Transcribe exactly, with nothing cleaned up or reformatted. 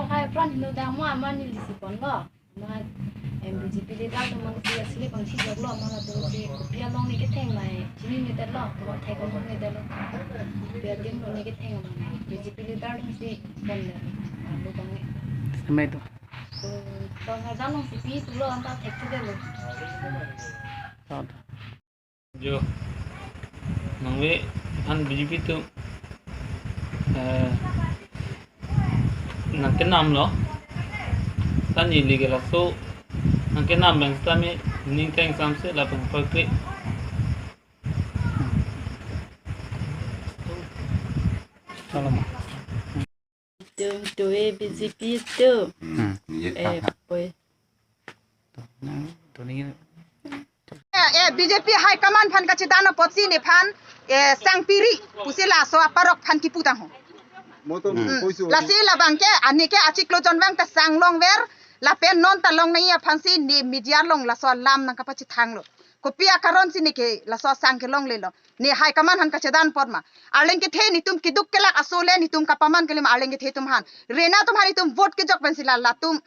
Hai pran hino dang mo ama neli si ponlo. Ama em B J P leader atum si asli bang si joklo ama latum si kopi along ne ketheng mai. Chini ne detlo, komat thek along ne detlo. Kopi adim along ne ketheng mai. B J P leader atum si ponlo. Alo bang ne. Sampai itu. To, to ngajan along si pi pulo anta thek si detlo. Tahu, tahu. Jo. Nangve aphan B J P atum, eh, nangkenamlo. Tan neli ke laso nangkenam abang sitame ning teng samse lapen koikre. Salam. Tum tu eh B J P tu. Hmm. Eh, oi. Eh, eh, B J P high command aphan kachedan apotsi nephan, eh, sangpiri pusi laso aparok aphan kipu tangho. Moto Hmm. Koisu. Lasi labang ke, ani ke achiklo jon vang ta sang longver, lapen non ta long nangji aphansi ne media along laso alam nangkapachethanglo. Kopi akaron si ne ke laso sang kelonglelo. Ne high command aphan kachedan apot ma. Arleng kethe netum keduk kelak aso le netum kapaman kali ma arleng kethe atum aphan. Rena atum aphan netum vote kejok pensi la latum